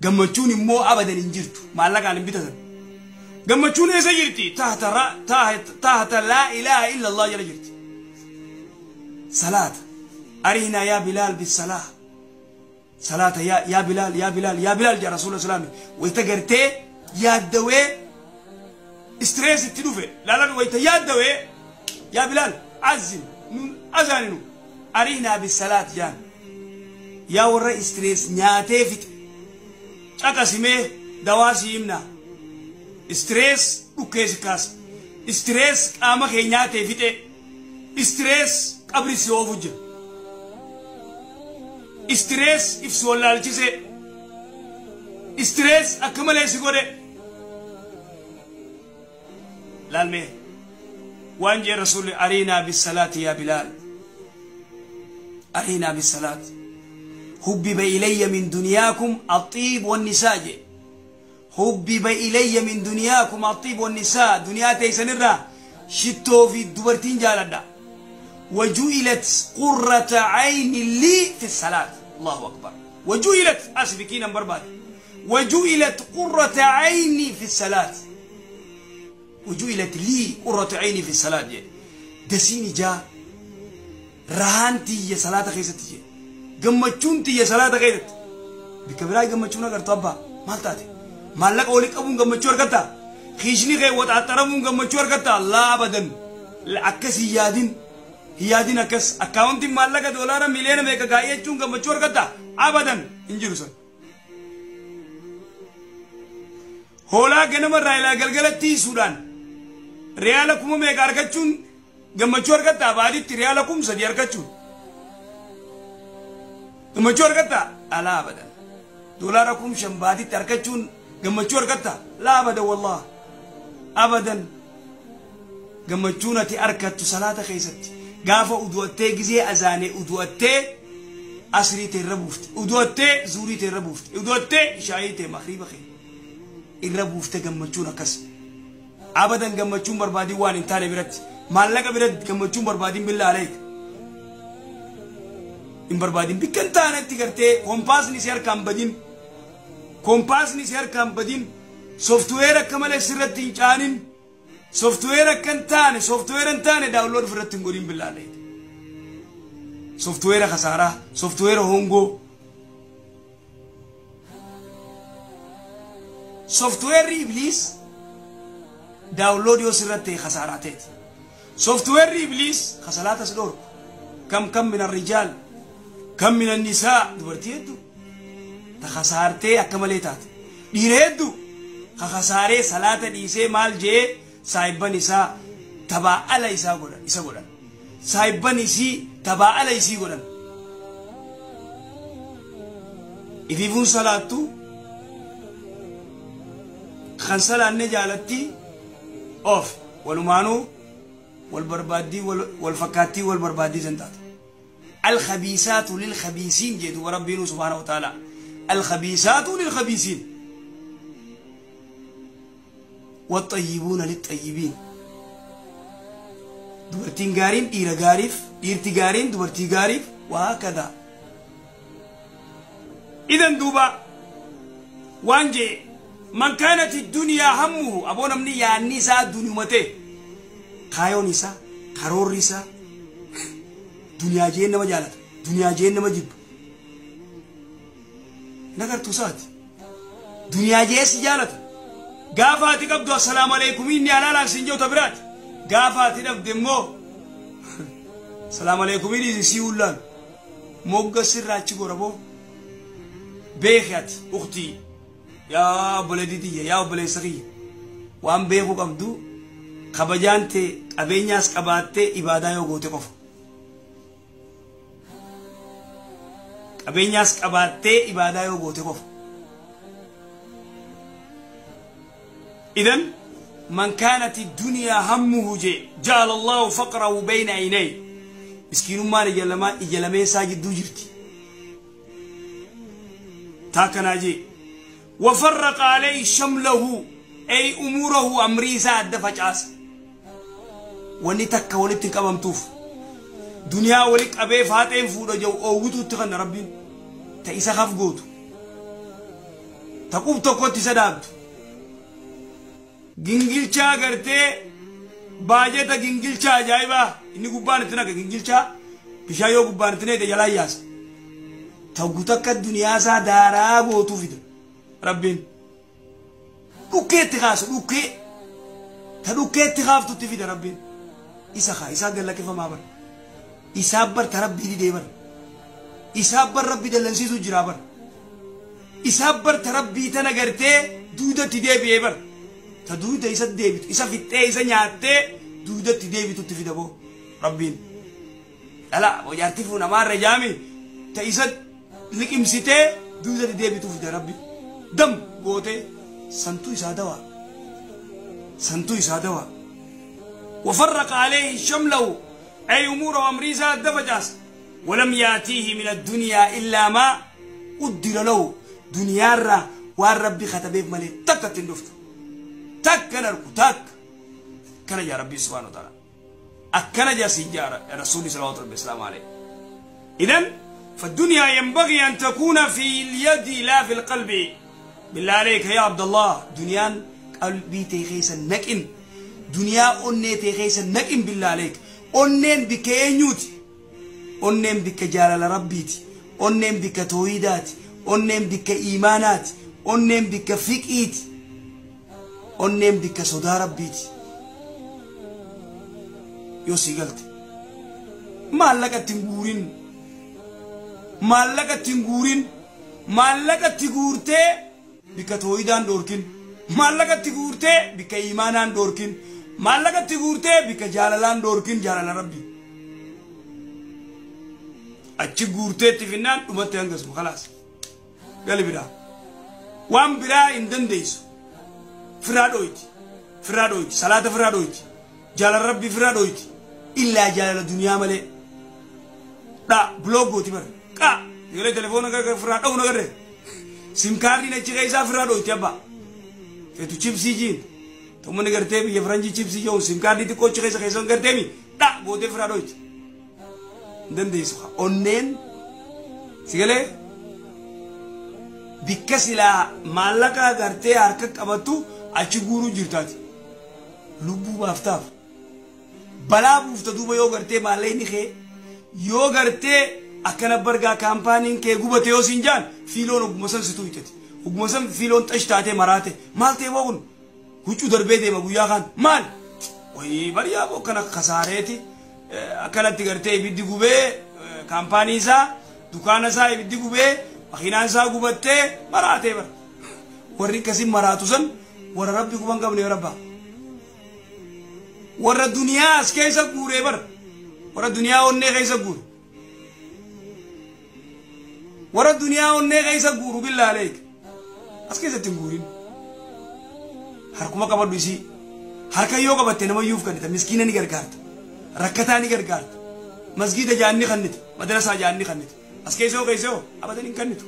Gammachuun immoo abadan hin jirtu. Maallaqaan hin bitatan. Gammachuun eessa jirti? Tahta laa ilaaha illa Allah jala jirti. Salaata. Arihnaa yaa Bilaal bisalaa. Salaata yaa Bilaal yaa Bilaal yaa Bilaal jaa Rasuula Islaami. Wayita gartee yaaddawee stress itti dhufe laalan wayita yaaddawee yaa Bilaal azin nun azaaninu arihnaa bisalaat jaan. Yaa warra stress nyaatee fixe. Caqasimee dawaa si himna. Stress dhukkee si kaasa. Stress qaama kee nyaatee fixe. Stress qabri si oofu jira. Stress ibsi wallaalchise. Stress akka malee si godhe. Laalmee waan jee Rasuulli ariinaa bisalaati yaa Bilaal. Ariinaa bisalaati. Hubbiba ilayya min duniyaakum axiib wannisaa jee. Hubbiba ilayya min duniyaakum axiib wannisaa duniyaa teessanirraa shittoo fi dubartiin jaaladha. وجعلت قرة عين لي في الصلاة. الله أكبر. وجعلت أسبكين برباد. وجعلت قرة عيني في الصلاة. وجعلت لي قرة عيني في الصلاة. دسيني جا رهانتي يا صلاة خيستي قمتشونتي يا صلاة خيست بكبراي قمتشونا قرطبا ما تاتي مالك أولك أبون قمتشور قتا خيشني غي وتعترفون قمتشور قتا لا أبدا العكس يادين هيادين أكس أكاونتي مالك دولار مليون ميكا غاية چون قمتشور قتا أبدا انجلوسن هولا جنم الرايلا قلقلتي سودان ريالكم ميكا أركتشون gammachuu argatta baaditti riyaala 3,000 argachuun gammachuu argatta alaa abadan doolaara 5,000 baaditti argachuun gammachuu argatta laa abadan wallah abadan gammachuun ati argattu salaata keessatti gaafa udu'attee gizee azaanee udu'attee asrii ta'e irra buufte udu'attee zuurii ta'e irra buufte udu'attee ishaayii ta'e magriiba kee irra buufte gammachuun akkas abadan gammachuun barbaadii waan hin taane biratti maallaqa biratti gammachuun barbaadiin billaa aleek hin barbaadiin bikka hin taanetti gartee kompaasni si harkaan badin kompaasni si harkaan badin sooftuweera akka malee sirratti hin caanin sooftuweera akka hin taane sooftuweera hin taane daawunlood ofirratti hin godhin billaa aleek sooftuweera kasaaraa sooftuweera hongoo sooftuweerri ibliis daawunlood yoo sirratti ta'e kasaaraa ta'eeti. سوفتوير إبليس خسلات سدور كم من الرجال كم من النساء دبرتي يدو تخسارتي أكملتات ديريدو خسارة صلاة ديسة مال جي سايب نساء تبع على إسا غورا إسا غورا سايب نسي تبع على إسي غورا إذا صلاتو خنسلا نجالتي أوف ولمانو والبربادي والفكاتي والبربادي زنتات الخبيثات للخبيثين جدوا ربنا سبحانه وتعالى الخبيثات للخبيثين والطيبون للطيبين دبرتين غارين إيرا غاريف إيرتي غارين دبرتي غاريف وهكذا. إذن دوبا وانجي من كانت الدنيا همه أبونا مني يا النساء الدنيا متى kaayoon isaa karoorri isaa duniyaa jeen nama jaalata duniyaa jeen nama jibba nagartuu isaati duniyaa jee si jaalata gaafa ati qabdu assalaamu alaikum inni alaalaan siin jedhu biraati gaafa ati dhabde immoo assalaamu alaikum inni si ullaan mogga sirraa achi gora boo beeki ati uktii yaa obboleettii tiyya yaa obboleessa kiyya waan beekuu qabdu kabajaan ta'e qabeenyaas qabaattee ibaadaa yoo goote qofa. Qabeenyaas qabaattee ibaadaa yoo goote qofa. Idan man kaanat ad-dunyaa hammuhu jee ja'ala Allahu faqrahu bayna aynayhi miskiinummaan ija lameen isaa gidduu jirti. Taa kanaa jee wafarraqa alayhi shamlahu ay umuurahu amrii isaa adda facaasa. Wanni takka walitti hin qabamtuuf duniyaa wali qabee faaxeen fuudha jiru oowwituutti kan rabbiin ta isa haf gootu. Ta qub tokkotti isa dhaabdu. Gingilchaa gartee baajata gingilchaa ajaa'ibaa inni gubbaan itti naqa gingilchaa bishaan yoo gubbaan itti naqe jalaa yaasa. Taggu takka duniyaa isaa daaraa gootuu fida rabbiin. Dhukkeetti kaasu dhukkee ta dhukkeetti kaaftutti fida rabbiin. Isa kaa isaa gallakkifamaa bara. Isaa bar ta rabbii didee bara. Isaa bar rabbi dallansiisuu jiraa bara. Isaa bar ta rabbii tana gartee duudatti deebi'ee bara. Ta duuda isa deebitu isa fixxee isa nyaattee duudatti deebitutti fida boo rabbiin. Dhala jaartii fuunamaarra jaami ta isa liqimsitee duudatti deebitu fida rabbi. Dam gootee santuu isaa dawaa. Santuu isaa dawaa. وفرق عليه شمله أي أمور وأمريسا دفجاس ولم يأتيه من الدنيا إلا ما قدر له دنيا را والرب ختبه ملي تك تندفت تك نركو تك كان يا ربي سبحانه وتعالى أكن جا سيجار رسول صلى الله عليه وسلم عليه. إذن فالدنيا ينبغي أن تكون في اليد لا في القلب. بالله عليك يا عبد الله دنيا قلبي تخيس نكن دنيا أني تخيس نكن بالله عليك أنين بك أنيوتي أنين بك جلال ربيتي أنين بك توحيدات أنين بك إيمانات أنين بك فقهيتي أنين بك صدا ربيتي يوسي قلت ما لك تنقورين ما لك تنقورين ما لك تقورتي بك توحيدان دوركين ما لك تقورتي بك إيمانان دوركين ما لك تقورتي بك جلالان دوركين جلال ربي أتش قورتي تفنان وما تنقص خلاص قال برا وام برا إندن ديسو فرادويتي فرادويتي صلاة فرادويتي جلال ربي فرادويتي إلا جلال الدنيا ملي لا بلوغ قوتي بر كا يقول تليفون كا فرادو نغره سيم كارد نچ كيسا فرادويتي أبا فتو چيپسي جين تو من کرتے بھی یہ فرنجی چپسی جو سیم کارڈ دی کوچ کیسا کیسا کرتے بھی دا گوتے فرادويتي دن ديسو اونين سیگلے bikka silaa maallaqa gartee harka qabattu achi guuruu jirtaati. Lubbuu baaftaaf. Balaa buufta duuba yoo gartee maallaqni kee yoo gartee akkana bargaa kaampaaniin kee gubate yoo siin jaan fiiloon ogummaa san situu hiitati. Ogummaa san fiiloon xash taatee maraate maal ta'e boo kun huccuu darbee deema guyyaa kaan maal? Wayii bariyaa boo kana kasaareeti akkanatti gartee ibiddi gubee kaampaanii isaa dukaana isaa ibiddi gubee makiinaan isaa gubattee maraatee bara. Warri akkasii maraatu san warra rabbi guban qabne rabba. Warra duniyaa as keessa guuree bara. Warra duniyaa onnee keessa guure. Warra duniyaa onnee keessa guuru billaa aleek. As keessatti hin guurin. Harkuma qabadhu isii. Harka yoo qabatte nama iyyuuf kennita. Miskiina ni gargaarta. Rakkataa ni gargaarta. Masgiida jaanni kennita. Madrasaa jaanni kennita. As keessa yoo keessa yoo abadan hin kennitu.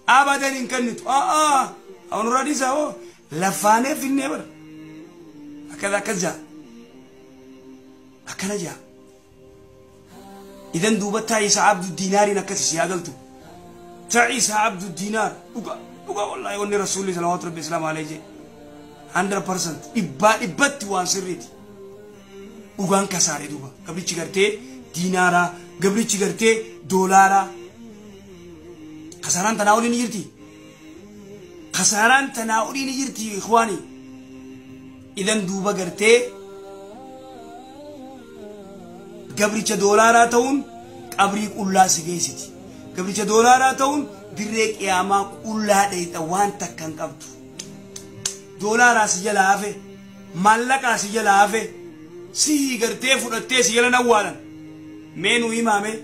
Abadan hin kennitu. Aa awwaanurraa dhiisaa hoo lafaanee finnee bara. Akkana akkas jaa. Akkana jaa. Idan duuba taa'isa abdu diinaariin akkasi si yaagaltu. Taa'isa abdu diinaar dhuga dhuga wallaahi wanni rasuulli salawaatu rabbi islaam alayhi jee 100% dhibbaa dhibbatti waan sirriiti. Dhugaan kasaare duuba gabrichi gartee diinaaraa gabrichi gartee doolaaraa kasaaraan tanaa olii ni jirti. Kasaaraan tanaa olii ni jirti ikhwaani. Idan duuba gartee gabricha doolaaraa ta'uun qabrii qullaa si geessiti. Gabricha doolaaraa ta'uun dirree qiyaamaa qullaa dheeyxa waan takka hin qabdu. Doolaaraa si jala hafe, maallaqaa si jala hafe, si gartee fudhattee si jala awwaalan. Mee nuu himaa mee?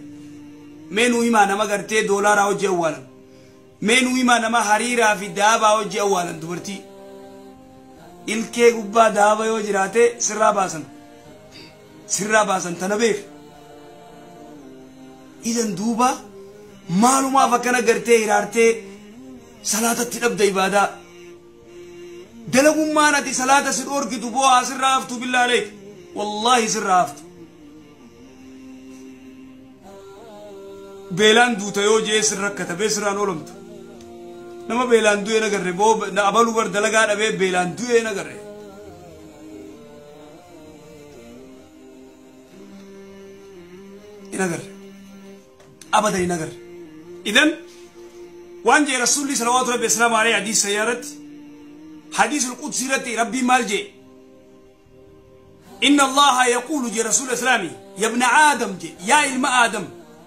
Mee nuu himaa nama gartee doolaaraa hojii awwaalan. Mee nuu himaa nama hariiraa fi daabaa hojii awwaalan dubartii. Ilkee gubbaa daaba yoo jiraate sirraa baasan. Sirraa baasan tana beek. Idan duuba maalumaaf akkana gartee hiraartee salaatatti dhabda ibaadaa. Dalagummaan ati salaata si dhoorkitu boo'aa sirraa haftu billaa aleek. Wallaahi sirraa haftu. Beelaan duuta yoo jee sirra rakkata bee sirraan oolamtu. Nama beelaan du'ee nagarre boo abaluu bar dalagaa dhabee beelaan du'ee nagarre. Inagarre. Abadan inagarre. Idan waan jee Rasuulli salawaatu rabbi wasalaamu alayhi hadiis sayyaarratti hadiisul qudsi irratti Rabbii maal jee? Inna Allaha yaquulu jee Rasuul Islaami ya ibna Aadam jee yaa ilma Aadam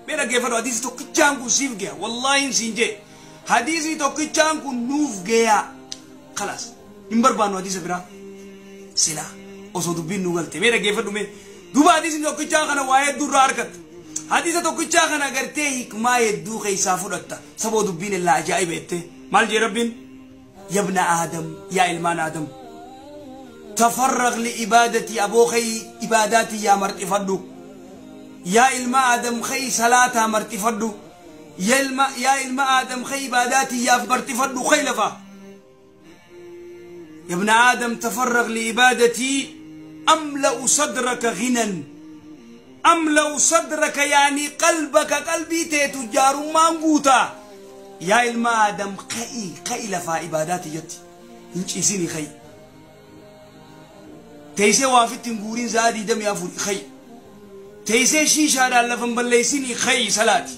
mee dhaggeeffadhu hadiisi tokkichaan kun siif geya wallaahi siin jee hadiisi tokkichaan kun nuuf geya khalaas hin barbaannu hadiisa biraa silaa osoo dubbiin nu galte mee dhaggeeffadhu mee duuba hadiisni tokkichaa kana waa hedduu irraa argatta hadiisa tokkichaa kana gartee hikmaa hedduu keessaa fudhatta saboo dubbiin illaa ajaa'iba jettee maal jee Rabbiin ya ibna Aadam yaa ilmaan Aadam تفرغ لعبادتي أبو خي عباداتي يا مرتفدو يا إلما آدم خي صلاة مرتفدو يا إلما آدم خي عباداتي يا مرتفدو خي لفا يا ابن آدم تفرغ لعبادتي أملأ صدرك غنى أملأ صدرك يعني قلبك قلبي تجار مانغوتا يا إلما آدم خي خي لفا عباداتي جت إنشيسيني خي تيسي وافتن غورين زادي دم يافوري خي تيسي شيشة لفن بليسيني خي صلاتي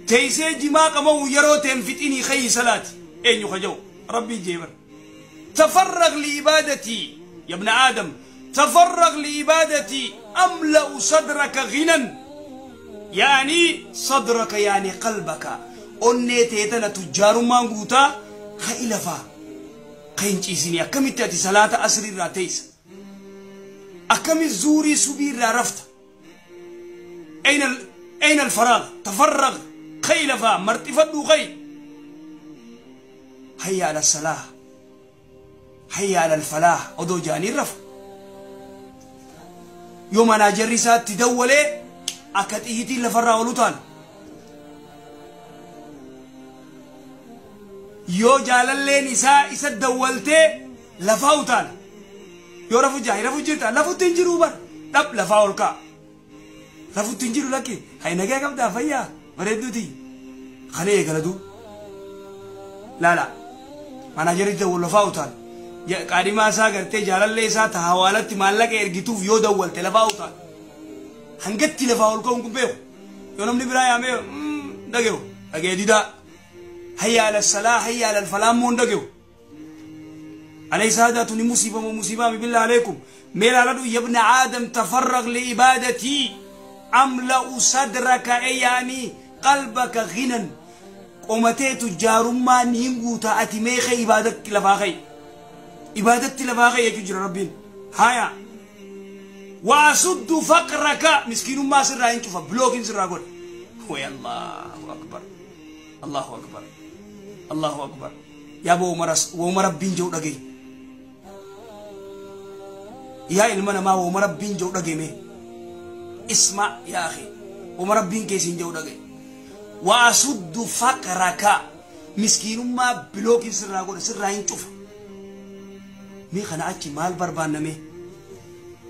تيسي جماع قمو يرو تنفتيني خي صلاتي اين يخجو ربي جيبر تفرغ لعبادتي يا ابن آدم تفرغ لعبادتي أملأ صدرك غنى يعني صدرك يعني قلبك أني تيتنا تجار مانغوتا خيلفا خينشيسيني أكمل صلاة أسري راتيس أكم الزوري سبير لا رفت أين الفراغ تفرغ خيلفا مرتفد خي هيا على الصلاة هيا على الفلاح أدو جاني الرف يوم أنا جرسات تدولي أكتئيتي لفرا ولوتان يو جالالي نساء إسا دولتي لفاوتان yoo rafu jaa rafu jirta lafutti hin jiru bar dhab lafaa ol ka'a lafutti hin jiru lakki hay nagaa qabdaa fayyaa bareedduuti kalee eegalatu laala maanaajarii dawwal lafaa utaan qaadhimaa isaa gartee jaalallee isaa ta hawaalatti maallaqa ergituuf yoo dawwalte lafaa utaan hangatti lafaa ol ka'uun kun beeku yoo namni biraa yaamee dhage'u dhagee didaa hayya ala salaa hayya ala falaa immoo hin dhage'u. أليس هذا مصيبة ومصيبة بالله عليكم ميلا لدو يا ابن آدم تفرغ لعبادتي أملأ صدرك يعني قلبك غنى قمتي تجار ما نينغوتا أتميخ عبادتك لفاخي عبادتك لفاخي يا جر ربين هيا وأسد فقرك مسكين ما سر انشوف بلوك سر أقول ويا الله أكبر الله أكبر الله أكبر يا أبو عمر ربين جو دغي يا إلمنا ما هو مربين جو دغي اسمع يا أخي ومربين كيسين جو دغي وأسد فقرك مسكين ما بلوك سر أقول سر انشوف مي خناعتي مال بربان نمي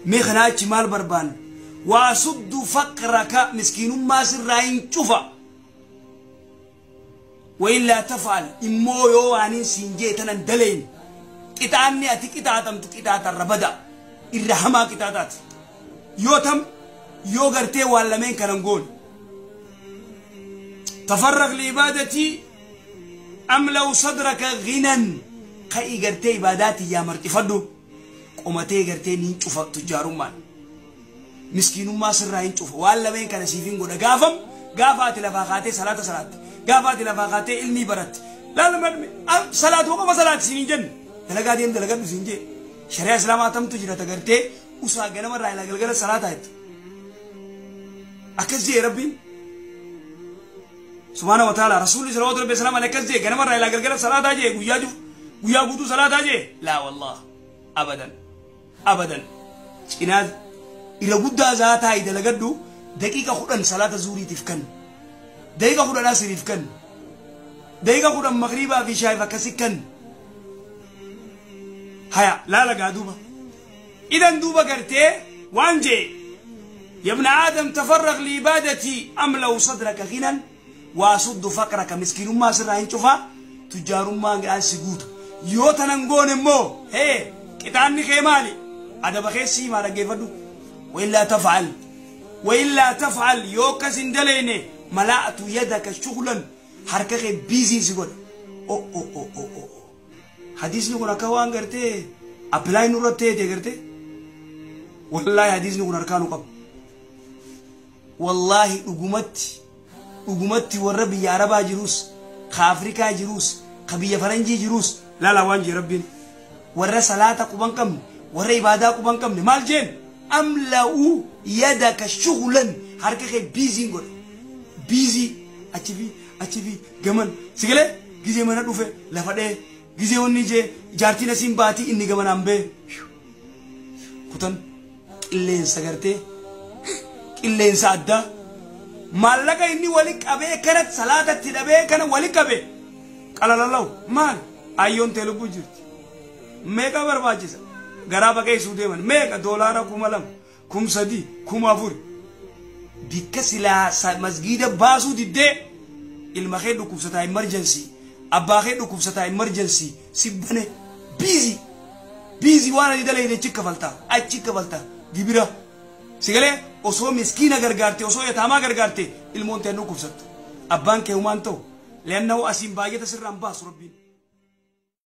مي خناعتي مال بربان وأسد فقرك مسكين ما سر انشوف وإلا تفعل إمو يو عنين سنجيتنا دلين قطعني أتي قطعتم قطعة الربدا الرحمة قطعتات يوتم يو غرتي والمين كرنقول تفرغ لعبادتي أملأ صدرك غنى خي غرتي عباداتي يا مرتفدو قمتي غرتي نينشوف تجار مان مسكين ما سر ينشوف والمين كان سيفين غدا غافم غافات لفاقاتي صلاة صلاة غافات لفاقاتي علمي برت لا لا صلاة وقف صلاة سنين جن دلقا ديم دلقا سنجي شريعة إسلام آتم تجرى تغرتي وسا غنم راي لغلغل صلاة هات أكزي ربي سبحانه وتعالى رسول صلى الله عليه وسلم أكزي غنم راي لغلغل صلاة هاجي ويا جو ويا بودو صلاة هاجي لا والله أبدا أبدا إناد إلى قد ذاتها إذا لقدو دقيقة خدن صلاة زوري تفكن دقيقة خدن أسري تفكن دقيقة خدن مغربا في شايفة كسكن هيا لا لقى دوبا إذا دوبا قرتي وانجي يا ابن آدم تفرغ لعبادتي أملأ صدرك غنى وأسد فقرك مسكين ما سر ينشوفا Tujjaarummaan si guuta. Yoo tanan goone immoo hee qixaanni kee maali? Adaba keessi himaa, dhaggeeffadhu. Waillaa taf'al, waillaa taf'al, yoo akkas hin daleyne, mala'atu yadaka shughlan, harka kee busy si godha. O o o o o, hadiisni kun akka waan gartee apply nurratti ta'e gartee. Wallaahi, hadiisni kun harkaa nu qaba. Wallaahi, dhugumatti dhugumatti, warra biyya Arabaa jirus, ka Afrikaa jirus, ka biyya Faranjii jirus, laala waan jee Rabbiin. Warra salaata quban qabne, warra ibaadaa quban qabne, maal jeen? Amla'u yadaka shughlan, harka kee busy n godha. Busy achi fi achi fi gaman sigalee, gizee mana dhufe lafa dhee, gizee wanni jee jaartiin asiin baatii, inni gamanaan bee kutan qilleensa gartee qilleensa addaa. Maallaqa inni wali qabee kana salaatatti dhabee kana wali qabe qalalalaw. Maal, ayyoon tee lubbuu jirti, meeqa barbaachisa? Garaa baqeessuu deeman meeqa? Doolaara 2000, 3000, 4000 bikka silaa masgiida baasuu diddee, ilma kee dhukkubsataa emergency, abbaa kee dhukkubsataa emergency si bane. Busy busy, waan ati dalayde achi kafaltaa, achi kafaltaa gibira sigalee. Osoo miskiina gargaarte, osoo yataamaa gargaarte, ilmoon tee dhukkubsattu, abbaan kee humaan ta'u leannahu asiin baay'ata sirraan baasu Rabbiin.